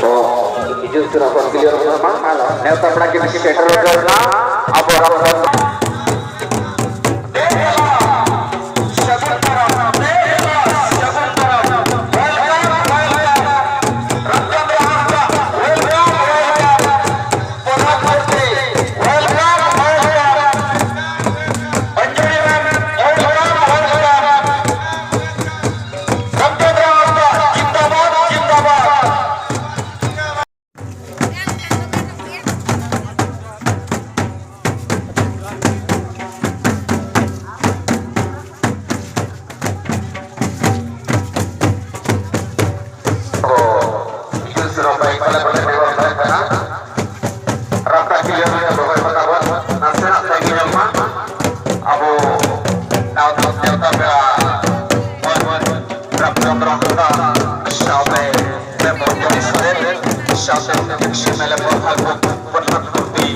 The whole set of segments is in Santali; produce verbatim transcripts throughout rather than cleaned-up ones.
ᱛᱚ, ᱦᱤᱡᱩᱜ ᱥᱮᱱᱚᱜ ᱠᱷᱚᱱ clear ᱦᱩᱭᱩᱜ ᱢᱟ᱾ ᱱᱮᱣᱛᱟ ᱯᱮᱲᱟ ᱠᱤᱱ ᱥᱮᱴᱮᱨ ᱩᱛᱟᱹᱨ ᱮᱱᱟ᱾ ᱟᱵᱚ ᱨᱟᱢ ᱨᱟᱯᱴᱟ ᱠᱤᱞᱳᱢᱤᱴᱟᱨ ᱨᱚᱦᱚᱭ ᱠᱚ ᱛᱟᱵᱚᱱ ᱱᱟᱥᱮᱱᱟᱜ ᱛᱟᱺᱜᱤ ᱧᱚᱜ ᱢᱟ᱾ ᱟᱵᱚ ᱱᱟᱣᱟ ᱱᱮᱣᱛᱟ ᱯᱮᱲᱟ ᱢᱟᱹᱱ ᱨᱟᱢᱪᱚᱸᱫᱽᱨᱚ ᱦᱟᱸᱥᱫᱟ ᱥᱟᱶᱛᱮ ᱢᱮᱢᱵᱚᱨ ᱯᱚᱨᱤᱥᱚᱫ ᱥᱟᱶᱛᱮ ᱮᱢ ᱮᱞ ᱮ ᱯᱨᱚᱫᱷᱟᱱ ᱯᱨᱚᱫᱷᱟᱱ ᱢᱚᱱᱛᱨᱤ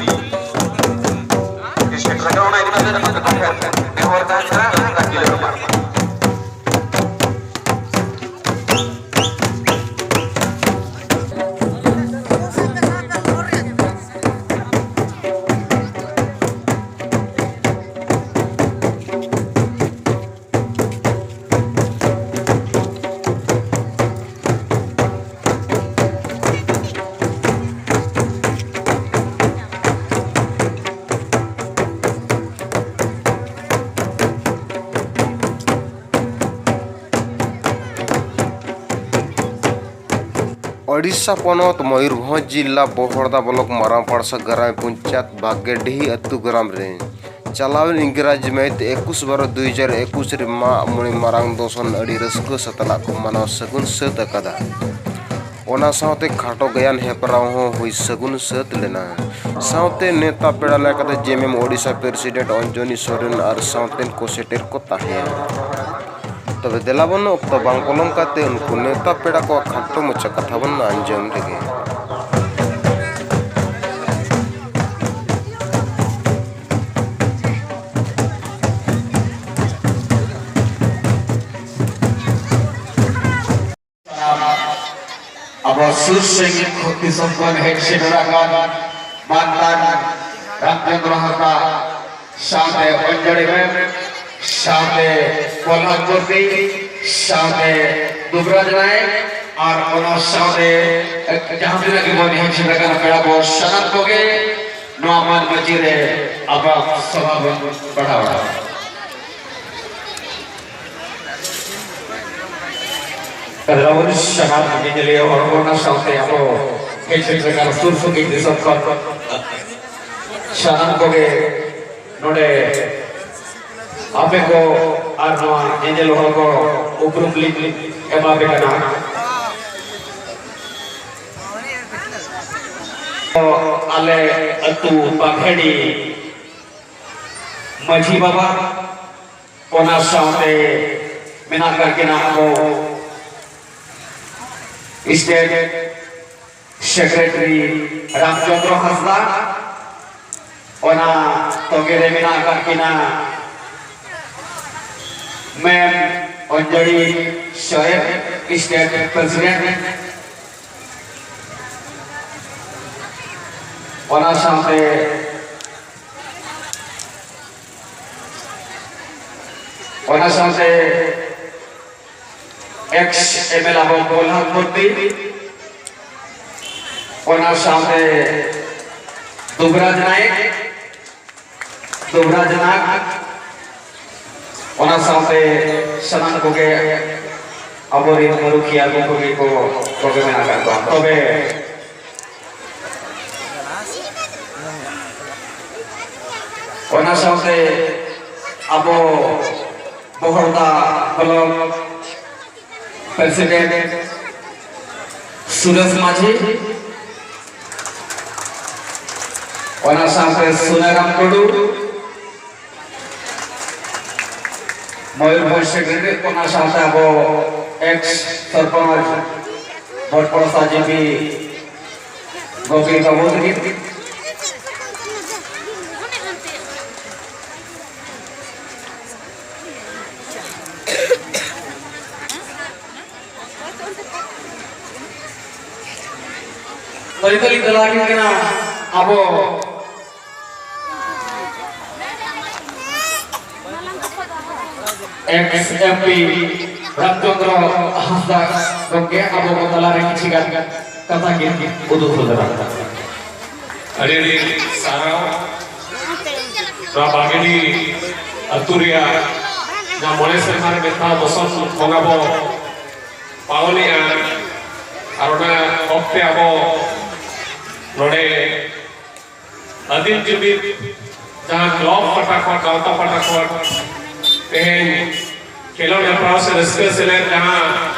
ᱵᱤᱥᱮᱥ ᱠᱷᱟᱴᱚ ᱚᱱᱟ ᱤᱫᱤ ᱠᱟᱛᱮ ᱱᱮᱦᱚᱨ ᱛᱟᱦᱮᱸ ᱠᱟᱱᱟ ᱨᱟᱯᱴᱟ ᱠᱤᱞᱳᱢᱤᱴᱟᱨ᱾ ᱳᱰᱤᱥᱟ ᱯᱚᱱᱚᱛ ᱢᱚᱭᱩᱨᱵᱷᱚᱸᱡᱽ ᱡᱤᱞᱟ ᱵᱚᱦᱚᱲᱫᱟ ᱵᱞᱚᱠ ᱢᱟᱨᱟᱝᱯᱟᱲᱥᱟ ᱜᱨᱟᱢ ᱯᱚᱧᱪᱟᱭᱮᱛ ᱵᱷᱟᱜᱮᱰᱤᱦᱤ ᱟᱹᱛᱩ ᱜᱨᱟᱢ ᱨᱮ ᱪᱟᱞᱟᱣᱮᱱ ᱤᱝᱨᱟᱡᱤ ᱢᱟᱹᱦᱤᱛ ᱮᱠᱩᱥ ᱵᱟᱨᱚ ᱫᱩᱭ ᱦᱟᱡᱟᱨ ᱮᱠᱩᱥ ᱨᱮ ᱢᱟᱜ ᱢᱚᱬᱮ ᱢᱟᱨᱟᱝ ᱫᱚᱥᱚᱱ ᱟᱹᱰᱤ ᱨᱟᱹᱥᱠᱟᱹ ᱥᱟᱛᱞᱟᱜ ᱠᱚ ᱢᱟᱱᱟᱣ ᱥᱟᱹᱜᱩᱱ ᱥᱟᱹᱛ ᱟᱠᱟᱫᱟ᱾ ᱚᱱᱟ ᱥᱟᱶᱛᱮ ᱠᱷᱟᱴᱚ ᱜᱟᱭᱟᱱ ᱦᱮᱯᱨᱟᱣ ᱦᱚᱸ ᱦᱩᱭ ᱥᱟᱹᱜᱩᱱ ᱥᱟᱹᱛ ᱞᱮᱱᱟ᱾ ᱥᱟᱶᱛᱮ ᱱᱮᱣᱛᱟ ᱯᱮᱲᱟ ᱞᱮᱠᱟᱛᱮ ᱡᱮᱢᱮᱢ ᱳᱰᱤᱥᱟ ᱯᱨᱮᱥᱤᱰᱮᱱᱴ ᱚᱧᱡᱚᱱᱤ ᱥᱚᱨᱮᱱ ᱟᱨ ᱥᱟᱶᱛᱮᱱ ᱠᱚ ᱥᱮᱴᱮᱨ ᱠᱚ ᱛᱟᱦᱮᱸ᱾ ᱛᱚᱵᱮ ᱫᱮᱞᱟ ᱵᱚᱱ ᱚᱠᱛᱚ ᱵᱟᱝ ᱯᱚᱞᱚᱢ ᱠᱟᱛᱮ ᱩᱱᱠᱩ ᱱᱮᱣᱛᱟ ᱯᱮᱲᱟ ᱠᱚᱣᱟᱜ ᱠᱷᱟᱴᱚ ᱢᱟᱪᱷᱟ ᱠᱟᱛᱷᱟ ᱵᱚᱱ ᱟᱸᱡᱚᱢ ᱞᱮᱜᱮ᱾ ᱥᱩᱨ ᱥᱟᱺᱜᱤᱧ ᱫᱤᱥᱚᱢ ᱠᱷᱚᱱ ᱦᱮᱡ ᱥᱮᱴᱮᱨ ᱟᱠᱟᱱ ᱢᱟᱱᱛᱟᱱ ᱨᱟᱢᱪᱚᱸᱫᱽᱨᱚ ᱦᱟᱸᱥᱫᱟ, ᱥᱟᱶᱛᱮ ᱚᱧᱡᱚᱞᱤ ᱢᱮᱢ, ᱥᱟᱶᱛᱮ ᱯᱨᱚᱦᱞᱟᱫ ᱢᱩᱨᱢᱩ, ᱥᱟᱶᱛᱮ ᱫᱩᱵᱨᱟᱡᱽ ᱱᱟᱭᱮᱠ, ᱟᱨ ᱚᱱᱟ ᱥᱟᱶᱛᱮ ᱡᱟᱦᱟᱸ ᱛᱤᱱᱟᱹᱜ ᱜᱮᱵᱚᱱ ᱦᱮᱡ ᱥᱮᱴᱮᱨ ᱟᱠᱟᱱᱟ ᱯᱮᱲᱟ ᱠᱚ, ᱥᱟᱱᱟᱢ ᱠᱚᱜᱮ ᱱᱚᱣᱟ ᱢᱟᱹᱱ ᱢᱟᱹᱪᱤ ᱨᱮ ᱟᱵᱚᱣᱟᱜ ᱥᱚᱵᱷᱟ ᱵᱚᱱ ᱵᱟᱲᱦᱟᱣᱟ᱾ ᱠᱟᱫᱨᱟᱣᱟᱞ ᱥᱟᱱᱟᱢ ᱧᱮᱧᱮᱞᱤᱭᱟᱹ ᱦᱚᱲ ᱠᱚ, ᱚᱱᱟ ᱥᱟᱶᱛᱮ ᱟᱵᱚ ᱦᱮᱡ ᱥᱮᱴᱮᱨ ᱟᱠᱟᱱ ᱥᱩᱨ ᱥᱩᱯᱩᱨ ᱫᱤᱥᱚᱢ ᱠᱷᱚᱱ ᱥᱟᱱᱟᱢ ᱠᱚᱜᱮ ᱱᱚᱰᱮ ᱟᱯᱮ ᱠᱚ ᱟᱨ ᱱᱚᱣᱟ ᱧᱮᱧᱮᱞ ᱦᱚᱲ ᱠᱚ ᱩᱯᱨᱩᱢ ᱞᱤᱧ ᱮᱢᱟ ᱯᱮ ᱠᱟᱱᱟ᱾ ᱟᱞᱮ ᱟᱹᱛᱩ ᱯᱟᱜᱷᱮᱰᱤ ᱢᱟᱹᱡᱷᱤ ᱵᱟᱵᱟ, ᱚᱱᱟ ᱥᱟᱶᱛᱮ ᱢᱮᱱᱟᱜ ᱟᱠᱟᱫ ᱠᱤᱱᱟ ᱟᱵᱚ state secretary ᱨᱟᱢᱪᱚᱸᱫᱽᱨᱚ ᱦᱟᱸᱥᱫᱟ, ᱚᱱᱟ ᱛᱚᱜᱮ ᱨᱮ ᱢᱮᱱᱟᱜ ᱟᱠᱟᱫ ᱠᱤᱱᱟ ᱢᱮᱢ ᱚᱧᱡᱚᱞᱤ ᱥᱚᱨᱮᱱ, state president, ᱚᱱᱟ ᱥᱟᱶᱛᱮ ᱚᱱᱟ ᱥᱟᱶᱛᱮ ex MLA ᱟᱵᱚ ᱯᱨᱚᱦᱞᱟᱫ ᱢᱩᱨᱢᱩ, ᱚᱱᱟ ᱥᱟᱶᱛᱮ ᱫᱩᱵᱨᱟᱡᱽ ᱱᱟᱭᱮᱠ, ᱫᱩᱵᱨᱟᱡᱽ ᱱᱟᱜᱽ, ᱚᱱᱟ ᱥᱟᱶᱛᱮ ᱥᱟᱱᱟᱢ ᱠᱚᱜᱮ ᱟᱵᱚᱨᱮᱱ ᱢᱩᱨᱩᱠᱷᱤᱭᱟᱹ ᱠᱚ ᱠᱚᱜᱮ ᱠᱚ ᱠᱚᱜᱮ ᱢᱮᱱᱟᱜ ᱟᱠᱟᱫ ᱠᱚᱣᱟ᱾ ᱛᱚᱵᱮ ᱚᱱᱟ ᱥᱟᱶᱛᱮ ᱟᱵᱚ ᱵᱚᱦᱚᱲᱫᱟ block president ᱥᱩᱨᱮᱥ ᱢᱟᱹᱡᱷᱤ, ᱚᱱᱟ ᱥᱟᱶᱛᱮ ᱥᱩᱱᱟᱨᱟᱢ ᱴᱩᱰᱩ, ᱢᱚᱭᱩᱨᱵᱷᱚᱸᱡᱽ secretary, ᱚᱱᱟ ᱥᱟᱶᱛᱮ ᱟᱵᱚ ex ᱥᱚᱨᱯᱚᱧᱪ ᱵᱷᱚᱴᱯᱚᱲᱥᱟ ᱡᱤᱯᱤ ᱜᱳᱯᱤ ᱵᱟᱹᱵᱩ ᱛᱟᱹᱠᱤᱱ᱾ ᱱᱤᱛᱚᱜ ᱞᱤᱧ ᱛᱟᱞᱟ ᱟᱹᱠᱤᱱ ᱠᱟᱱᱟ ᱟᱵᱚ ᱮᱠᱥ ᱮᱢ ᱯᱤ ᱨᱟᱢᱪᱚᱸᱫᱽᱨᱚ ᱦᱟᱸᱥᱫᱟ ᱜᱚᱢᱠᱮ ᱟᱵᱚ ᱠᱚ ᱛᱟᱞᱟᱨᱮ ᱠᱤᱪᱷᱤ ᱜᱟᱱ ᱠᱟᱛᱷᱟ ᱠᱤᱱ ᱩᱫᱩᱜ ᱥᱚᱫᱚᱨᱟ᱾ ᱟᱹᱰᱤ ᱟᱹᱰᱤ ᱥᱟᱨᱦᱟᱣ᱾ ᱱᱚᱣᱟ ᱵᱟᱜᱮᱰᱤ ᱟᱹᱛᱩ ᱨᱮᱭᱟᱜ ᱡᱟᱦᱟᱸ ᱢᱚᱬᱮ ᱥᱮᱨᱢᱟ ᱨᱮ ᱢᱤᱫ ᱫᱷᱟᱣ ᱫᱚᱥᱚᱱ ᱵᱚᱸᱜᱟ ᱵᱚ ᱯᱟᱞᱚᱱᱮᱜᱼᱟ, ᱟᱨ ᱚᱱᱟ ᱚᱠᱛᱮ ᱟᱵᱚ ᱱᱚᱰᱮ ᱟᱹᱫᱤᱢ ᱡᱩᱢᱤᱫ ᱡᱟᱦᱟᱸ ᱠᱞᱟᱵᱽ ᱯᱟᱦᱴᱟ ᱠᱷᱚᱱ, ᱜᱟᱶᱛᱟ ᱯᱟᱦᱴᱟ ᱠᱷᱚᱱ ᱛᱮᱦᱮᱧ ᱠᱷᱮᱞᱳᱰ ᱦᱮᱯᱨᱟᱣ ᱥᱮ ᱨᱟᱹᱥᱠᱟᱹ ᱥᱮᱞᱮᱫ ᱡᱟᱦᱟᱸ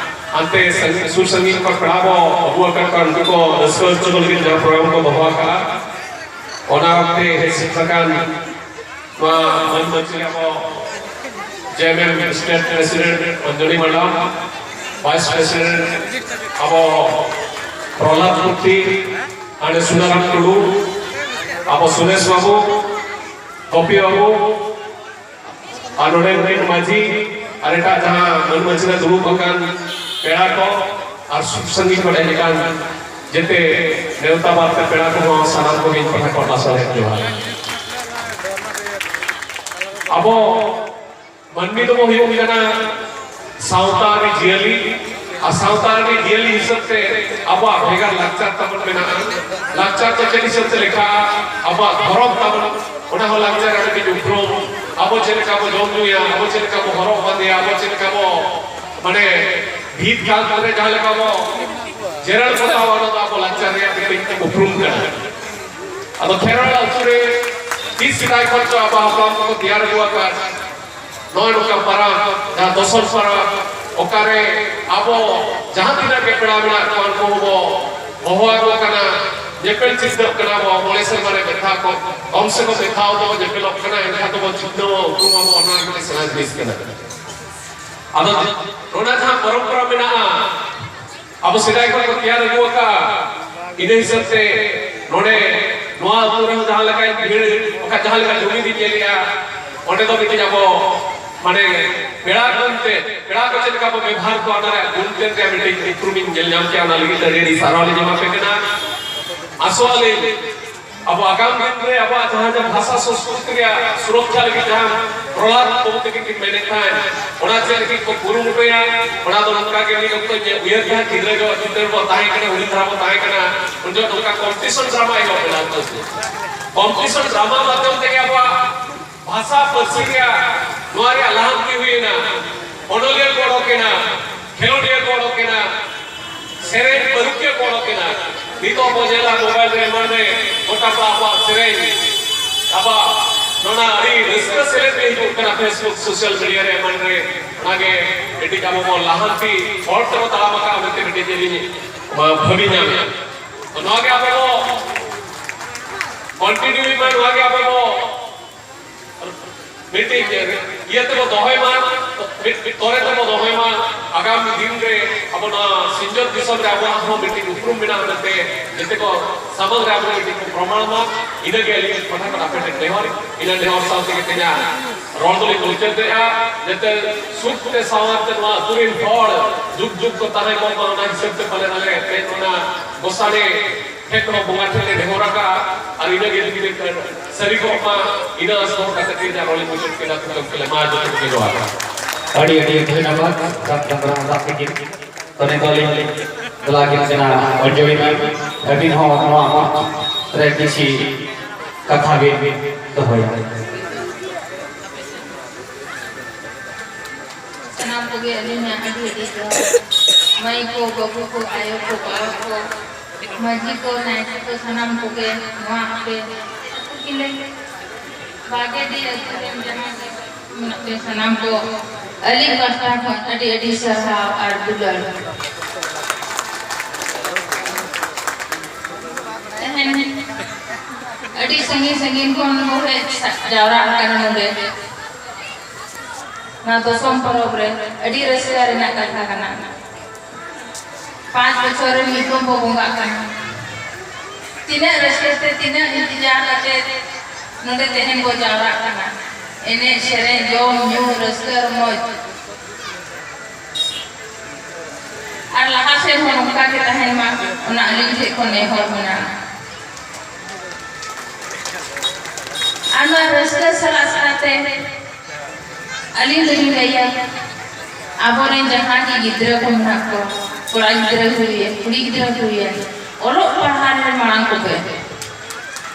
ᱦᱟᱱᱛᱮ ᱥᱟᱺᱜᱤᱧ, ᱥᱩᱨ ᱥᱟᱺᱜᱤᱧ ᱠᱷᱚᱱ ᱯᱮᱲᱟ ᱵᱚ ᱟᱹᱜᱩ ᱟᱠᱟᱫ ᱠᱚᱣᱟ, ᱩᱱᱠᱩ ᱠᱚ ᱨᱟᱹᱥᱠᱟᱹ ᱦᱚᱪᱚ ᱠᱚ ᱞᱟᱹᱜᱤᱫ ᱡᱟᱦᱟᱸ ᱯᱨᱳᱜᱨᱟᱢ ᱠᱚ ᱫᱚᱦᱚ ᱟᱠᱟᱫᱼᱟ, ᱚᱱᱟ ᱚᱠᱛᱮ ᱦᱮᱡ ᱥᱮᱴᱮᱨ ᱟᱠᱟᱱ ᱱᱚᱣᱟ ᱢᱟᱹᱱ ᱢᱟᱹᱪᱷᱤ ᱟᱵᱚ J M M state president Anjali madam, vice president ᱟᱵᱚ ᱯᱨᱚᱦᱞᱟᱫ ᱢᱩᱨᱛᱤ, ᱟᱨ ᱥᱩᱱᱟᱨᱟᱢ ᱴᱩᱰᱩ, ᱟᱵᱚ ᱥᱩᱨᱮᱥ ᱵᱟᱹᱵᱩ, ᱜᱳᱯᱤ ᱵᱟᱹᱵᱩ, ᱟᱨ ᱱᱚᱰᱮ ᱨᱮᱱ ᱢᱟᱹᱡᱷᱤ ᱟᱨ ᱮᱴᱟᱜ ᱡᱟᱦᱟᱸ ᱢᱟᱹᱱ ᱢᱟᱹᱡᱷᱤ ᱨᱮ ᱫᱩᱲᱩᱵ ᱟᱠᱟᱱ ᱯᱮᱲᱟ ᱠᱚ ᱟᱨ ᱥᱩᱨ ᱥᱟᱺᱜᱤᱧ ᱠᱷᱚᱱ ᱦᱮᱡ ᱟᱠᱟᱱ ᱡᱮᱛᱮ ᱱᱮᱣᱛᱟ ᱵᱟᱨᱛᱮ ᱯᱮᱲᱟ ᱠᱚᱦᱚᱸ ᱥᱟᱱᱟᱢ ᱠᱚᱜᱮ ᱤᱧ ᱯᱟᱦᱴᱟ ᱠᱷᱚᱱ ᱞᱟᱥᱟᱲᱦᱮᱫ ᱡᱚᱦᱟᱨ᱾ ᱟᱵᱚ ᱢᱟᱹᱱᱢᱤ ᱫᱚᱵᱚ ᱦᱩᱭᱩᱜ ᱠᱟᱱᱟ ᱥᱟᱶᱛᱟ ᱨᱮ ᱡᱤᱭᱟᱹᱞᱤ, ᱟᱨ ᱥᱟᱶᱛᱟ ᱨᱮ ᱡᱤᱭᱟᱹᱞᱤ ᱦᱤᱥᱟᱹᱵ ᱛᱮ ᱟᱵᱚᱣᱟᱜ ᱵᱷᱮᱜᱟᱨ ᱞᱟᱠᱪᱟᱨ ᱛᱟᱵᱚᱱ ᱢᱮᱱᱟᱜᱼᱟ᱾ ᱞᱟᱠᱪᱟᱨ ᱫᱚ ᱪᱮᱫ ᱦᱤᱥᱟᱹᱵ ᱛᱮ ᱞᱮᱠᱷᱟᱜᱼᱟ? ᱟᱵᱚᱣᱟᱜ ᱫᱷᱚᱨᱚᱢ ᱛᱟᱵᱚᱱ, ᱚᱱᱟ ᱦᱚᱸ ᱞᱟᱠᱪᱟᱨ ᱨᱮ ᱢᱤᱫᱴᱤᱡ ᱩᱯᱨᱩᱢ᱾ ᱟᱵᱚ ᱪᱮᱫ ᱞᱮᱠᱟ ᱵᱚ ᱡᱚᱢ ᱧᱩᱭᱟ, ᱟᱵᱚ ᱪᱮᱫ ᱞᱮᱠᱟ ᱵᱚ ᱦᱚᱨᱚᱜ ᱵᱟᱸᱫᱮᱭᱟ, ᱟᱵᱚ ᱪᱮᱫ ᱞᱮᱠᱟ ᱵᱚ ᱢᱟᱱᱮ ᱵᱷᱤᱛ ᱠᱟᱱᱛ ᱨᱮ ᱡᱟᱦᱟᱸ ᱞᱮᱠᱟ ᱵᱚ ᱡᱮᱨᱮᱲ ᱯᱚᱛᱟᱣᱟ, ᱚᱱᱟ ᱫᱚ ᱟᱵᱚ ᱞᱟᱠᱪᱟᱨ ᱨᱮᱭᱟᱜ ᱢᱤᱫᱴᱤᱡ ᱩᱯᱨᱩᱢ ᱠᱟᱱᱟ᱾ ᱟᱫᱚ ᱠᱷᱮᱨᱣᱟᱲ ᱟᱹᱛᱩ ᱨᱮ ᱛᱤᱥ ᱥᱮᱫᱟᱭ ᱠᱷᱚᱱ ᱪᱚ ᱟᱵᱚ ᱦᱟᱯᱲᱟᱢ ᱠᱚᱠᱚ ᱛᱮᱭᱟᱨ ᱟᱹᱜᱩ ᱟᱠᱟᱫ ᱱᱚᱜᱼᱚᱭ ᱱᱚᱝᱠᱟ ᱯᱟᱨᱟᱵᱽ, ᱡᱟᱦᱟᱸ ᱫᱚᱥᱚᱱ ᱯᱟᱨᱟᱵᱽ, ᱚᱠᱟᱨᱮ ᱟᱵᱚ ᱡᱟᱦᱟᱸ ᱛᱤᱱᱟᱹᱜ ᱜᱮ ᱯᱮᱲᱟ ᱢᱮᱱᱟᱜ ᱠᱚᱣᱟ, ᱩᱱᱠᱩ ᱦᱚᱸᱵᱚ ᱦᱚᱦᱚ ᱟᱠᱚ ᱠᱟᱱᱟ, ᱧᱮᱯᱮᱞ ᱪᱤᱱᱛᱟᱹᱜ ᱠᱟᱱᱟ ᱵᱚ, ᱢᱚᱬᱮ ᱥᱮᱨᱢᱟ ᱨᱮ ᱢᱤᱫ ᱫᱷᱟᱣ ᱠᱚ, ᱠᱚᱢ ᱥᱮ ᱠᱚᱢ ᱢᱤᱫ ᱫᱷᱟᱣ ᱫᱚᱵᱚ ᱧᱮᱯᱮᱞᱚᱜ ᱠᱟᱱᱟ, ᱮᱱᱠᱷᱟᱱ ᱫᱚᱵᱚ ᱪᱤᱱᱛᱟᱹᱣᱟ, ᱩᱯᱨᱩᱢ ᱟᱵᱚ, ᱚᱱᱟ ᱢᱤᱫᱴᱮᱱ ᱥᱮᱬᱟ ᱡᱤᱱᱤᱥ ᱠᱟᱱᱟ᱾ ᱟᱫᱚ ᱱᱚᱰᱮ ᱡᱟᱦᱟᱸ ᱯᱚᱨᱚᱢᱯᱚᱨᱟ ᱢᱮᱱᱟᱜᱼᱟ, ᱟᱵᱚ ᱥᱮᱫᱟᱭ ᱠᱷᱚᱱ ᱠᱚ ᱛᱮᱭᱟᱨ ᱟᱹᱜᱩ ᱟᱠᱟᱫᱼᱟ, ᱤᱱᱟᱹ ᱦᱤᱥᱟᱹᱵ ᱛᱮ ᱱᱚᱰᱮ ᱱᱚᱣᱟ ᱟᱹᱛᱩ ᱨᱮᱦᱚᱸ ᱡᱟᱦᱟᱸ ᱞᱮᱠᱟ ᱵᱷᱤᱲ, ᱚᱠᱟ ᱡᱟᱦᱟᱸ ᱞᱮᱠᱟ ᱡᱩᱢᱤᱫ ᱤᱧ ᱧᱮᱞᱮᱜᱼᱟ, ᱚᱸᱰᱮ ᱫᱚ ᱢᱤᱫᱴᱤᱡ ᱟᱵᱚ ᱢᱟᱱᱮ ᱯᱮᱲᱟ ᱜᱩᱱ ᱛᱮ, ᱯᱮᱲᱟ ᱠᱚ ᱪᱮᱫ ᱞᱮᱠᱟ ᱵᱚ ᱵᱮᱵᱷᱟᱨ ᱠᱚᱣᱟ, ᱚᱱᱟ ᱨᱮᱭᱟᱜ ᱜᱩᱱ ᱛᱮ ᱨᱮᱭᱟᱜ ᱢᱤᱫᱴᱤᱡ ᱩᱯᱨᱩᱢ ᱤᱧ ᱧᱮᱞ ᱧᱟᱢ ᱠᱮᱜᱼᱟ᱾ ᱚᱱᱟ ᱞᱟᱹᱜᱤᱫ ᱛᱮ ᱟᱹᱰᱤ ᱟᱹᱰᱤ ᱥᱟᱨᱦᱟᱣ ᱞᱤᱧ ᱮᱢᱟ ᱯᱮ ᱠᱟᱱᱟ᱾ ᱟᱥᱚᱜ ᱟᱹᱞᱤᱧ ᱟᱵᱚ ᱟᱜᱟᱢ ᱫᱤᱱ ᱨᱮ ᱟᱵᱚᱣᱟᱜ ᱡᱟᱦᱟᱸ ᱡᱟᱦᱟᱸ ᱵᱷᱟᱥᱟ ᱥᱚᱝᱥᱠᱨᱤᱛᱤ ᱨᱮᱭᱟᱜ ᱥᱩᱨᱚᱠᱷᱟ ᱞᱟᱹᱜᱤᱫ ᱡᱟᱦᱟᱸ ᱯᱨᱚᱦᱞᱟᱫ ᱵᱟᱵᱩ ᱛᱟᱹᱠᱤᱱ ᱠᱤᱱ ᱢᱮᱱᱮᱫ ᱛᱟᱦᱮᱸᱫ, ᱚᱱᱟ ᱪᱮᱫ ᱞᱟᱹᱜᱤᱫ ᱠᱚ ᱠᱩᱨᱩᱢᱩᱴᱩᱭᱟ, ᱚᱱᱟ ᱫᱚ ᱱᱚᱝᱠᱟ ᱜᱮ ᱢᱤᱫ ᱚᱠᱛᱚ ᱤᱧ ᱩᱭᱦᱟᱹᱨ ᱛᱟᱦᱮᱸᱫ, ᱜᱤᱫᱽᱨᱟᱹ ᱡᱚᱦᱚᱜ ᱪᱤᱛᱟᱹᱨ ᱵᱚ ᱛᱟᱦᱮᱸ ᱠᱟᱱᱟ, ᱦᱩᱰᱤᱧ ᱫᱷᱟᱨᱟ ᱵᱚ ᱛᱟᱦᱮᱸ ᱠᱟᱱᱟ, ᱩᱱ ᱡᱚᱦᱚᱜ ᱱᱚᱝᱠᱟ ᱠᱚᱢᱯᱤᱴᱤᱥᱚᱱ ᱰᱨᱟᱢᱟ ᱮᱦᱚᱵ ᱞᱮᱱᱟ᱾ ᱠᱚᱢᱯᱤᱴᱤᱥᱚᱱ ᱰᱨᱟᱢᱟ ᱢᱟᱫᱽᱫᱷᱚᱢ ᱛᱮᱜᱮ ᱟᱵᱚᱣᱟᱜ ᱵᱷᱟᱥᱟ ᱯᱟᱹᱨᱥᱤ ᱨᱮᱭᱟᱜ ᱱᱚᱣᱟ ᱨᱮᱭᱟᱜ ᱞᱟᱦᱟᱱᱛᱤ ᱦᱩᱭᱮᱱᱟ, ᱚᱱᱚᱞᱤᱭᱟᱹ ᱠᱚ ᱚᱰᱚᱠ ᱮᱱᱟ, ᱠᱷᱮᱞᱳᱰᱤᱭᱟᱹ ᱠᱚ ᱚᱰᱚᱠ ᱮᱱᱟ, ᱥᱮᱨᱮᱧ ᱯᱟᱹᱨᱩᱠᱷᱤᱭᱟᱹ ᱠᱚ ᱚᱰᱚᱠ ᱮᱱᱟ᱾ ᱱᱤᱛᱚᱜ ᱵᱚ ᱧᱮᱞᱟ ᱢᱳᱵᱟᱭᱤᱞ ᱨᱮ ᱮᱢᱟᱱ ᱨᱮ ᱜᱚᱴᱟ ᱯᱟᱲᱟ ᱟᱵᱚᱣᱟᱜ ᱥᱮᱨᱮᱧ, ᱟᱵᱚᱣᱟᱜ ᱱᱚᱣᱟ ᱟᱹᱰᱤ ᱨᱟᱹᱥᱠᱟᱹ ᱥᱮᱞᱮᱫ ᱜᱮ ᱦᱤᱡᱩᱜ ᱠᱟᱱᱟ Facebook, ᱥᱳᱥᱟᱞ ᱢᱤᱰᱤᱭᱟ ᱨᱮ ᱮᱢᱟᱱ ᱨᱮ᱾ ᱚᱱᱟᱜᱮ ᱢᱤᱫᱴᱤᱡ ᱟᱵᱚ ᱵᱚ ᱞᱟᱦᱟᱱᱛᱤ ᱦᱚᱨ ᱛᱮᱵᱚ ᱛᱟᱲᱟᱢ ᱟᱠᱟᱫ ᱢᱮᱱᱛᱮ ᱢᱤᱫᱴᱤᱡ ᱟᱹᱞᱤᱧ ᱵᱷᱟᱹᱵᱤ ᱧᱟᱢᱮᱫᱼᱟ᱾ ᱛᱚ ᱱᱚᱣᱟ ᱜᱮ ᱟᱵᱚ ᱵᱚ ᱠᱚᱱᱴᱤᱱᱤᱭᱩᱭ ᱢᱟ, ᱱᱚᱣᱟ ᱜᱮ ᱟᱵᱚ ᱵᱚ ᱢᱤᱫᱴᱤᱡ ᱤᱭᱟᱹ ᱛᱮᱵᱚ ᱫᱚᱦᱚᱭ ᱢᱟ, ᱢᱤᱫ, ᱢᱤᱫ ᱛᱚᱨᱮ ᱛᱮᱵᱚ ᱫᱚᱦᱚᱭ ᱢᱟ᱾ ᱟᱜᱟᱢ ᱫᱤᱱ ᱨᱮ ᱟᱵᱚ ᱱᱚᱣᱟ ᱥᱤᱧᱚᱛ ᱫᱤᱥᱚᱢ ᱨᱮ ᱟᱵᱚᱣᱟᱜ ᱦᱚᱸ ᱢᱤᱫᱴᱤᱡ ᱩᱯᱨᱩᱢ ᱢᱮᱱᱟᱜᱼᱟ ᱢᱮᱱᱛᱮ ᱡᱮᱛᱮ ᱠᱚ ᱥᱟᱢᱟᱝ ᱨᱮ ᱟᱵᱚ ᱢᱤᱫᱴᱤᱡ ᱠᱚ ᱯᱨᱚᱢᱟᱬ ᱢᱟ᱾ ᱤᱱᱟᱹᱜᱮ ᱟᱹᱞᱤᱧ ᱯᱟᱦᱴᱟ ᱠᱷᱚᱱ ᱟᱯᱮ ᱴᱷᱮᱱ ᱱᱮᱦᱚᱨ, ᱤᱱᱟᱹ ᱱᱮᱦᱚᱨ ᱥᱟᱶ ᱛᱮᱜᱮ ᱛᱮᱦᱮᱧᱟᱜ ᱨᱚᱲ ᱫᱚᱞᱤᱧ ᱢᱩᱪᱟᱹᱫᱮᱜᱼᱟ᱾ ᱡᱟᱛᱮ ᱥᱩᱠ ᱛᱮ ᱥᱟᱶᱟᱨ ᱛᱮ ᱱᱚᱣᱟ ᱟᱹᱛᱩ ᱨᱮᱱ ᱦᱚᱲ ᱡᱩᱜᱽ ᱡᱩᱜᱽ ᱠᱚ ᱛᱟᱦᱮᱸ ᱠᱚᱜ ᱢᱟ, ᱚᱱᱟ ᱦᱤᱥᱟᱹᱵ ᱛᱮ ᱯᱟᱞᱮᱱ ᱟᱞᱮ ᱛᱮᱦᱮᱧ ᱚᱱᱟ ᱜᱚᱥᱟᱬᱮ ᱴᱷᱮᱱ ᱠᱷᱚᱱ ᱵᱚᱸᱜᱟ ᱴᱷᱮᱱ ᱞᱮ ᱱᱮᱦᱚᱨ ᱟᱠᱟᱫᱼᱟ᱾ ᱟᱨ ᱤᱱᱟᱹᱜᱮ ᱡᱩᱫᱤ ᱥᱟᱹᱨᱤ ᱠᱚᱜ ᱢᱟ, ᱤᱱᱟᱹ ᱟᱥ ᱫᱚᱦᱚ ᱠᱟᱛᱮ ᱛᱮᱦᱮᱧᱟᱜ ᱨᱚᱲ ᱤᱧ ᱢᱩᱪᱟᱹᱫ ᱠᱮᱫᱟ᱾ ᱠᱩᱠᱞᱤ ᱠᱚ ᱞᱮ ᱢᱟ ᱡᱚᱛᱚ ᱠᱚᱜᱮ ᱡᱚᱦᱟᱨ᱾ ᱟᱹᱰᱤ ᱟᱹᱰᱤ ᱫᱷᱚᱱᱭᱚᱵᱟᱫ ᱥᱟᱨ ᱫᱟᱢᱵᱨᱟ ᱦᱟᱸᱥᱫᱟ ᱛᱟᱹᱠᱤᱱ᱾ ᱛᱚ ᱱᱤᱛᱚᱜ ᱞᱤᱧ ᱫᱮᱞᱟ ᱠᱤᱱ ᱠᱟᱱᱟ ᱚᱧᱡᱚᱞᱤ ᱢᱮᱢ᱾ ᱟᱹᱵᱤᱱ ᱦᱚᱸ ᱱᱚᱣᱟ ᱢᱚᱧᱪ ᱨᱮ ᱠᱤᱪᱷᱤ ᱠᱟᱛᱷᱟ ᱵᱤᱱ ᱫᱚᱦᱚᱭᱟ᱾ ᱥᱟᱱᱟᱢ ᱠᱚᱜᱮ ᱟᱹᱞᱤᱧᱟᱜ ᱟᱹᱰᱤ ᱟᱹᱰᱤ ᱡᱚᱦᱟᱨ᱾ ᱢᱟᱹᱭ ᱠᱚ, ᱵᱟᱹᱵᱩ ᱠᱚ, ᱟᱭᱳ ᱠᱚ, ᱵᱟᱵᱟ ᱠᱚ, ᱢᱟᱹᱡᱷᱤ ᱠᱚ, ᱱᱟᱭᱠᱮ ᱠᱚ, ᱥᱟᱱᱟᱢ ᱠᱚᱜᱮ ᱱᱚᱣᱟ ᱟᱯᱮ ᱟᱹᱛᱩ ᱠᱤᱞᱟᱹ ᱵᱟᱜᱮᱰᱤ ᱟᱹᱛᱩ ᱨᱮᱱ ᱡᱟᱦᱟᱸ ᱜᱮ ᱢᱮᱱᱟᱜ ᱯᱮ ᱥᱟᱱᱟᱢ ᱠᱚ ᱟᱹᱞᱤᱧ ᱯᱟᱦᱴᱟ ᱠᱷᱚᱱ ᱟᱹᱰᱤ ᱟᱹᱰᱤ ᱥᱟᱨᱦᱟᱣ ᱟᱨ ᱫᱩᱞᱟᱹᱲ᱾ ᱛᱮᱦᱮᱧ ᱟᱹᱰᱤ ᱥᱟᱺᱜᱤᱧ ᱥᱟᱺᱜᱤᱧ ᱠᱷᱚᱱ ᱵᱚ ᱦᱮᱡ ᱥᱟ-, ᱡᱟᱣᱨᱟ ᱟᱠᱟᱱᱟ ᱱᱚᱰᱮ᱾ ᱱᱚᱣᱟ ᱫᱚᱥᱚᱢ ᱯᱚᱨᱚᱵᱽ ᱨᱮ ᱟᱹᱰᱤ ᱨᱟᱹᱥᱠᱟᱹ ᱨᱮᱱᱟᱜ ᱠᱟᱛᱷᱟ ᱠᱟᱱᱟ᱾ ᱯᱟᱸᱪ ᱵᱚᱪᱷᱚᱨ ᱨᱮ ᱢᱤᱫ ᱫᱚᱢ ᱵᱚ ᱵᱚᱸᱜᱟᱜ ᱠᱟᱱᱟ᱾ ᱛᱤᱱᱟᱹᱜ ᱨᱟᱹᱥᱠᱟᱹ ᱛᱮ, ᱛᱤᱱᱟᱹᱜ ᱤᱱᱛᱮᱡᱟᱨ ᱠᱟᱛᱮ ᱱᱚᱰᱮ ᱛᱮᱦᱮᱧ ᱵᱚ ᱡᱟᱣᱨᱟᱜ ᱠᱟᱱᱟ᱾ ᱮᱱᱮᱡ, ᱥᱮᱨᱮᱧ, ᱡᱚᱢ, ᱧᱩ, ᱨᱟᱹᱥᱠᱟᱹ, ᱨᱚᱢᱚᱡᱽ᱾ ᱟᱨ ᱞᱟᱦᱟ ᱥᱮᱫ ᱦᱚᱸ ᱱᱚᱝᱠᱟ ᱜᱮ ᱛᱟᱦᱮᱱ ᱢᱟ, ᱚᱱᱟ ᱟᱹᱞᱤᱧ ᱴᱷᱮᱱ ᱠᱷᱚᱱ ᱱᱮᱦᱚᱨ ᱢᱮᱱᱟᱜᱼᱟ᱾ ᱟᱨ ᱱᱚᱣᱟ ᱨᱟᱹᱥᱠᱟᱹ ᱥᱟᱞᱟᱜ ᱥᱟᱞᱟᱜ ᱛᱮ ᱟᱹᱞᱤᱧ ᱫᱚᱞᱤᱧ ᱞᱟᱹᱭᱟ, ᱟᱵᱚᱨᱮᱱ ᱡᱟᱦᱟᱸ ᱜᱮ ᱜᱤᱫᱽᱨᱟᱹ ᱠᱚ ᱢᱮᱱᱟᱜ ᱠᱚᱣᱟ, ᱠᱚᱲᱟ ᱜᱤᱫᱽᱨᱟᱹ ᱦᱩᱭᱮᱱ, ᱠᱩᱲᱤ ᱜᱤᱫᱽᱨᱟᱹ ᱦᱩᱭᱮᱱ, ᱚᱞᱚᱜ ᱯᱟᱲᱦᱟᱣ ᱨᱮ ᱢᱟᱲᱟᱝ ᱠᱚᱯᱮ᱾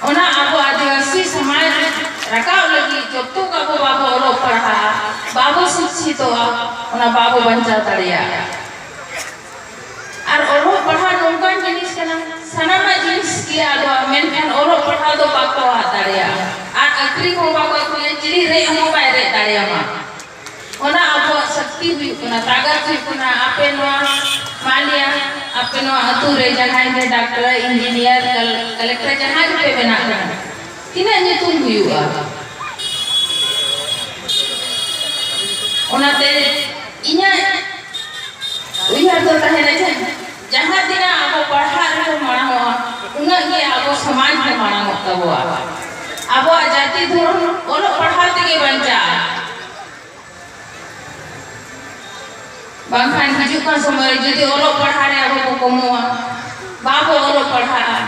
ᱚᱱᱟ ᱟᱵᱚ ᱟᱹᱫᱤᱵᱟᱹᱥᱤ ᱥᱚᱢᱟᱡᱽ ᱨᱟᱠᱟᱵ ᱞᱟᱹᱜᱤᱫ ᱡᱚᱛᱚ ᱟᱵᱚ ᱵᱟᱵᱚ ᱚᱞᱚᱜ ᱯᱟᱲᱦᱟᱜᱼᱟ, ᱵᱟᱵᱚ ᱥᱤᱠᱠᱷᱤᱛᱚᱜᱼᱟ, ᱚᱱᱟ ᱵᱟᱵᱚ ᱵᱟᱧᱪᱟᱣ ᱫᱟᱲᱮᱭᱟᱜᱼᱟ᱾ ᱟᱨ ᱚᱞᱚᱜ ᱯᱟᱲᱦᱟᱣ ᱱᱚᱝᱠᱟᱱ ᱡᱤᱱᱤᱥ ᱠᱟᱱᱟ, ᱥᱟᱱᱟᱢᱟᱜ ᱡᱤᱱᱤᱥ ᱜᱮ ᱟᱫᱚᱜᱼᱟ, ᱢᱮᱱᱠᱷᱟᱱ ᱚᱞᱚᱜ ᱯᱟᱲᱦᱟᱣ ᱫᱚ ᱵᱟᱠᱚ ᱟᱫ ᱫᱟᱲᱮᱭᱟᱜᱼᱟ᱾ ᱟᱨ ᱟᱹᱠᱷᱨᱤᱧ ᱦᱚᱸ ᱵᱟᱠᱚ ᱟᱹᱠᱷᱨᱤᱧᱟ, ᱪᱤᱞᱤ ᱨᱮᱡ ᱦᱚᱸ ᱵᱟᱭ ᱨᱮᱡ ᱫᱟᱲᱮᱭᱟᱢᱟ᱾ ᱚᱱᱟ ᱟᱵᱚᱣᱟᱜ ᱥᱚᱠᱛᱤ ᱦᱩᱭᱩᱜ ᱠᱟᱱᱟ, ᱛᱟᱠᱚᱛ ᱦᱩᱭᱩᱜ ᱠᱟᱱᱟ᱾ ᱟᱯᱮ ᱱᱚᱣᱟ, ᱢᱟᱱᱞᱤᱭᱟ, ᱟᱯᱮ ᱱᱚᱣᱟ ᱟᱹᱛᱩ ᱨᱮ ᱡᱟᱦᱟᱸᱭ ᱜᱮ ᱰᱟᱠᱛᱟᱨ, ᱤᱧᱡᱤᱱᱤᱭᱟᱨ, ᱠᱟᱞ-, ᱠᱟᱞᱮᱠᱴᱚᱨ ᱡᱟᱦᱟᱸᱭ ᱜᱮᱯᱮ ᱵᱮᱱᱟᱜ ᱠᱟᱱᱟ, ᱛᱤᱱᱟᱹᱜ ᱧᱩᱛᱩᱢ ᱦᱩᱭᱩᱜᱼᱟ? ᱚᱱᱟᱛᱮ ᱤᱧᱟᱹᱜ ᱩᱭᱦᱟᱹᱨ ᱫᱚ ᱛᱟᱦᱮᱱᱟ ᱡᱮ ᱡᱟᱦᱟᱸ ᱛᱤᱱᱟᱹᱜ ᱟᱵᱚ ᱯᱟᱲᱦᱟᱜ ᱨᱮᱵᱚᱱ ᱢᱟᱲᱟᱝᱚᱜᱼᱟ, ᱩᱱᱟᱹᱜ ᱜᱮ ᱟᱵᱚ ᱥᱚᱢᱟᱡᱽ ᱦᱚᱸ ᱢᱟᱲᱟᱝᱚᱜ ᱛᱟᱵᱚᱣᱟ᱾ ᱟᱵᱚᱣᱟᱜ ᱡᱟᱹᱛᱤ ᱫᱷᱚᱨᱚᱢ ᱚᱞᱚᱜ ᱯᱟᱲᱦᱟᱣ ᱛᱮᱜᱮ ᱵᱟᱧᱪᱟᱜᱼᱟ᱾ ᱵᱟᱝᱠᱷᱟᱱ ᱦᱤᱡᱩᱜ ᱠᱟᱱ ᱥᱚᱢᱚᱭ ᱨᱮ ᱡᱩᱫᱤ ᱚᱞᱚᱜ ᱯᱟᱲᱦᱟᱣ ᱨᱮ ᱟᱵᱚ ᱵᱚ ᱠᱚᱢᱚᱜᱼᱟ, ᱵᱟᱵᱚ ᱚᱞᱚᱜ ᱯᱟᱲᱦᱟᱜᱼᱟ,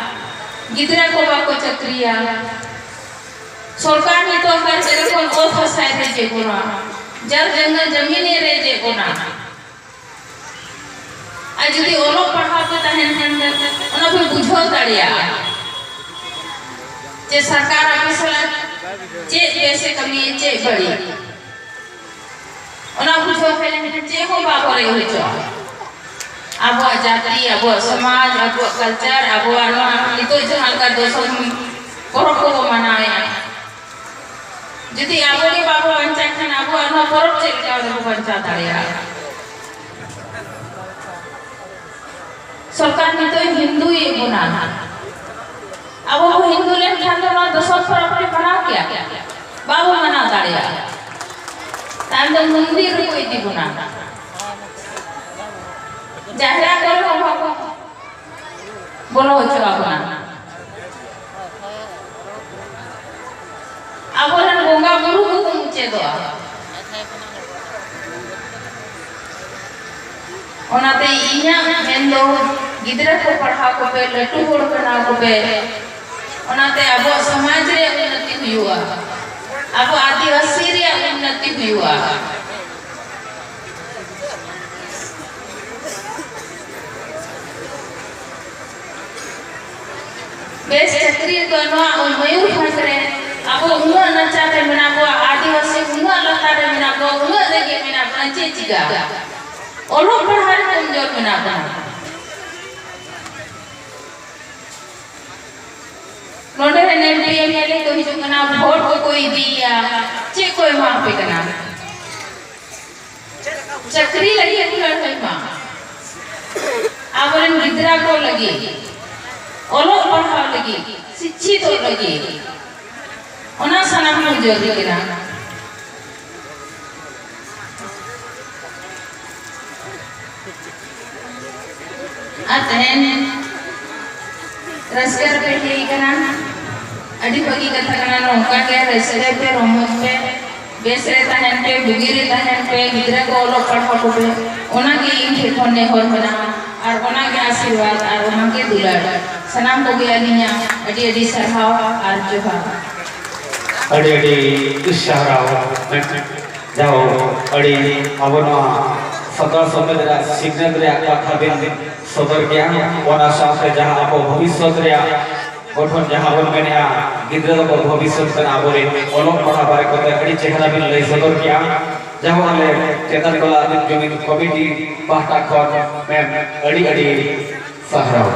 ᱜᱤᱫᱽᱨᱟᱹ ᱠᱚ ᱵᱟᱠᱚ ᱪᱟᱹᱠᱨᱤᱭᱟ, ᱥᱚᱨᱠᱟᱨ ᱱᱤᱛᱚᱜ ᱦᱟᱨ ᱡᱟᱭᱜᱟ ᱠᱷᱚᱱ ᱚᱛ ᱦᱟᱥᱟᱭ ᱨᱮᱡᱮᱫ ᱵᱚᱱᱟ, ᱡᱟᱨ ᱡᱟᱸᱜᱟ ᱡᱟᱢᱤᱱᱮ ᱨᱮᱡᱮᱫ ᱵᱚᱱᱟ᱾ ᱟᱨ ᱡᱩᱫᱤ ᱚᱞᱚᱜ ᱯᱟᱲᱦᱟᱣ ᱯᱮ ᱛᱟᱦᱮᱱ ᱠᱷᱟᱱ ᱫᱚ ᱚᱱᱟ ᱯᱮ ᱵᱩᱡᱷᱟᱹᱣ ᱫᱟᱲᱮᱭᱟᱜᱼᱟ ᱡᱮ ᱥᱚᱨᱠᱟᱨ ᱟᱯᱮ ᱥᱟᱞᱟᱜ ᱪᱮᱫ ᱵᱮᱥᱮ ᱠᱟᱹᱢᱤᱭᱟ, ᱪᱮᱫ ᱵᱟᱹᱲᱤᱡ᱾ ᱚᱱᱟ ᱵᱩᱡᱷᱟᱹᱣ ᱯᱮ ᱞᱮᱱᱠᱷᱟᱱ ᱪᱮᱫ ᱦᱚᱸ ᱵᱟᱠᱚ ᱨᱮᱡ ᱦᱚᱪᱚᱜᱼᱟ᱾ ᱟᱵᱚᱣᱟᱜ ᱡᱟᱹᱛᱤ, ᱟᱵᱚᱣᱟᱜ ᱥᱚᱢᱟᱡᱽ, ᱟᱵᱚᱣᱟᱜ culture, ᱟᱵᱚᱣᱟᱜ ᱱᱚᱣᱟ ᱱᱤᱛᱚᱜ ᱡᱟᱦᱟᱸ ᱞᱮᱠᱟ ᱫᱚᱥᱚᱢ ᱯᱚᱨᱚᱵᱽ ᱠᱚᱵᱚ ᱢᱟᱱᱟᱣᱮᱫᱼᱟ, ᱡᱩᱫᱤ ᱟᱵᱚ ᱜᱮ ᱵᱟᱵᱚ ᱵᱟᱧᱪᱟᱜ ᱠᱷᱟᱱ ᱟᱵᱚᱣᱟᱜ ᱱᱚᱣᱟ ᱯᱚᱨᱚᱵᱽ ᱪᱮᱫ ᱞᱮᱠᱟ ᱵᱚ ᱵᱟᱧᱪᱟᱣ ᱫᱟᱲᱮᱭᱟᱜᱼᱟ? ᱥᱚᱨᱠᱟᱨ ᱱᱤᱛᱚᱜ ᱦᱤᱱᱫᱩᱭᱮᱫ ᱵᱚᱱᱟ᱾ ᱟᱵᱚ ᱵᱚ ᱦᱤᱱᱫᱩ ᱞᱮᱱᱠᱷᱟᱱ ᱫᱚ ᱱᱚᱣᱟ ᱫᱚᱥᱚᱢ ᱯᱚᱨᱚᱵᱽ ᱵᱚᱱ ᱢᱟᱱᱟᱣ ᱠᱮᱭᱟ? ᱵᱟᱵᱚ ᱢᱟᱱᱟᱣ ᱫᱟᱲᱮᱭᱟᱜᱼᱟ᱾ ᱛᱟᱭᱚᱢ ᱫᱚ ᱢᱚᱱᱫᱤᱨ ᱨᱮᱠᱚ ᱤᱫᱤ ᱵᱚᱱᱟ, ᱡᱟᱦᱮᱨᱟ ᱠᱚᱨᱮ ᱦᱚᱸ ᱵᱟᱠᱚ ᱵᱚᱞᱚ ᱦᱚᱪᱚ ᱟᱵᱚᱱᱟ᱾ ᱟᱵᱚᱨᱮᱱ ᱵᱚᱸᱜᱟ ᱵᱩᱨᱩ ᱠᱚᱠᱚ ᱢᱩᱪᱟᱹᱫᱚᱜᱼᱟ᱾ ᱚᱱᱟᱛᱮ ᱤᱧᱟᱹᱜ ᱢᱮᱱ ᱫᱚ, ᱜᱤᱫᱽᱨᱟᱹ ᱠᱚ ᱯᱟᱲᱦᱟᱣ ᱠᱚᱯᱮ, ᱞᱟᱹᱴᱩ ᱦᱚᱲ ᱵᱮᱱᱟᱣ ᱠᱚᱯᱮ, ᱚᱱᱟᱛᱮ ᱟᱵᱚᱣᱟᱜ ᱥᱚᱢᱟᱡᱽ ᱨᱮ ᱩᱱᱱᱚᱛᱤ ᱦᱩᱭᱩᱜᱼᱟ᱾ ᱟᱵᱚ ᱟᱹᱫᱤᱵᱟᱹᱥᱤ ᱨᱮᱭᱟᱜ ᱩᱱᱱᱚᱛᱤ ᱦᱩᱭᱩᱜᱼᱟ᱾ ᱵᱮᱥ ᱪᱟᱹᱠᱨᱤ ᱠᱚ ᱱᱚᱣᱟ ᱢᱚᱭᱩᱨᱵᱷᱚᱸᱡᱽ ᱨᱮ ᱟᱵᱚ ᱩᱱᱟᱹᱜ ᱱᱟᱪᱟᱨ ᱨᱮ ᱢᱮᱱᱟᱜ ᱵᱚᱱᱟ, ᱟᱹᱫᱤᱵᱟᱹᱥᱤ ᱩᱱᱟᱹᱜ ᱞᱟᱛᱟᱨ ᱨᱮ ᱢᱮᱱᱟᱜ ᱵᱚᱱᱟ, ᱩᱱᱟᱹᱜ ᱨᱮᱸᱜᱮᱡ ᱢᱮᱱᱟᱜ ᱵᱚᱱᱟ, ᱪᱮᱫ ᱪᱤᱠᱟ? ᱚᱞᱚᱜ ᱯᱟᱲᱦᱟᱣ ᱨᱮ ᱠᱚᱢᱡᱳᱨ ᱢᱮᱱᱟᱜ ᱵᱚᱱᱟ᱾ ᱱᱚᱰᱮ ᱨᱮᱱ M P M L A ᱠᱚ ᱦᱤᱡᱩᱜ ᱠᱟᱱᱟ, ᱵᱷᱳᱴ ᱠᱚᱠᱚ ᱤᱫᱤᱭᱮᱫᱼᱟ, ᱪᱮᱫ ᱠᱚ ᱮᱢᱟ ᱯᱮ ᱠᱟᱱᱟ? ᱪᱟᱹᱠᱨᱤ ᱞᱟᱹᱜᱤᱫ ᱵᱚᱱ ᱞᱟᱹᱲᱦᱟᱹᱭ ᱢᱟ, ᱟᱵᱚᱨᱮᱱ ᱜᱤᱫᱽᱨᱟᱹ ᱠᱚ ᱞᱟᱹᱜᱤᱫ, ᱚᱞᱚᱜ ᱯᱟᱲᱦᱟᱣ ᱞᱟᱹᱜᱤᱫ, ᱥᱤᱪᱪᱷᱤᱛᱚᱜ ᱞᱟᱹᱜᱤᱫ, ᱚᱱᱟ ᱥᱟᱱᱟᱢ ᱠᱚ ᱡᱟᱹᱨᱩᱲ ᱠᱟᱱᱟ᱾ ᱟᱨ ᱛᱮᱦᱮᱧ ᱨᱟᱹᱥᱠᱟᱹ ᱨᱮᱯᱮ ᱦᱮᱡ ᱠᱟᱱᱟ, ᱟᱹᱰᱤ ᱵᱷᱟᱹᱜᱤ ᱠᱟᱛᱷᱟ ᱠᱟᱱᱟ᱾ ᱱᱚᱝᱠᱟ ᱜᱮ ᱨᱟᱹᱥᱠᱟᱹᱭ ᱯᱮ, ᱨᱚᱢᱚᱡᱽ ᱯᱮ, ᱵᱮᱥ ᱨᱮ ᱛᱟᱦᱮᱱ ᱯᱮ, ᱵᱩᱜᱤ ᱨᱮ ᱛᱟᱦᱮᱱ ᱯᱮ, ᱜᱤᱫᱽᱨᱟᱹ ᱠᱚ ᱚᱞᱚᱜ ᱯᱟᱲᱦᱟᱣ ᱠᱚᱯᱮ, ᱚᱱᱟ ᱜᱮ ᱤᱧ ᱴᱷᱮᱱ ᱠᱷᱚᱱ ᱱᱮᱦᱚᱨ ᱢᱮᱱᱟᱜᱼᱟ᱾ ᱟᱨ ᱚᱱᱟ ᱜᱮ ᱟᱥᱤᱨᱵᱟᱫᱽ ᱟᱨ ᱚᱱᱟ ᱜᱮ ᱫᱩᱞᱟᱹᱲ᱾ ᱥᱟᱱᱟᱢ ᱠᱚᱜᱮ ᱟᱹᱞᱤᱧᱟᱜ ᱟᱹᱰᱤ ᱟᱹᱰᱤ ᱥᱟᱨᱦᱟᱣ ᱟᱨ ᱡᱚᱦᱟᱨ᱾ ᱟᱹᱰᱤ ᱟᱹᱰᱤ ᱥᱟᱨᱦᱟᱣ᱾ ᱡᱟᱦᱳ, ᱟᱹᱰᱤ ᱟᱵᱚ ᱱᱚᱣᱟ ᱥᱟᱱᱛᱟᱲ ᱥᱚᱢᱟᱡᱽ ᱨᱮᱭᱟᱜ ᱥᱤᱠᱷᱱᱟᱹᱛ ᱨᱮᱭᱟᱜ ᱠᱟᱛᱷᱟ ᱵᱤᱱ ᱥᱚᱫᱚᱨ ᱠᱮᱜᱼᱟ, ᱚᱱᱟ ᱥᱟᱶᱛᱮ ᱡᱟᱦᱟᱸ ᱟᱵᱚ ᱵᱷᱚᱵᱤᱥᱥᱚᱛ ᱨᱮᱭᱟᱜ ᱜᱚᱴᱷᱚᱱ, ᱡᱟᱦᱟᱸ ᱵᱚᱱ ᱢᱮᱱᱮᱜᱼᱟ, ᱜᱤᱫᱽᱨᱟᱹ ᱫᱚᱵᱚ ᱵᱷᱚᱵᱤᱥᱥᱚᱛ ᱠᱟᱱᱟ, ᱟᱵᱚᱨᱮᱱ ᱚᱞᱚᱜ ᱯᱟᱲᱦᱟᱣ ᱵᱟᱨᱮ ᱠᱚᱛᱮ ᱟᱹᱰᱤ ᱪᱮᱦᱨᱟ ᱵᱤᱱ ᱞᱟᱹᱭ ᱥᱚᱫᱚᱨ ᱠᱮᱜᱼᱟ᱾ ᱡᱟᱦᱳ, ᱟᱞᱮ ᱪᱮᱛᱟᱱ ᱴᱚᱞᱟ ᱟᱹᱫᱤᱢ ᱡᱩᱢᱤᱫ ᱠᱚᱢᱤᱴᱤ ᱯᱟᱦᱴᱟ ᱠᱷᱚᱱ ᱢᱮᱢ ᱟᱹᱰᱤ ᱟᱹᱰᱤ ᱥᱟᱨᱦᱟᱣ᱾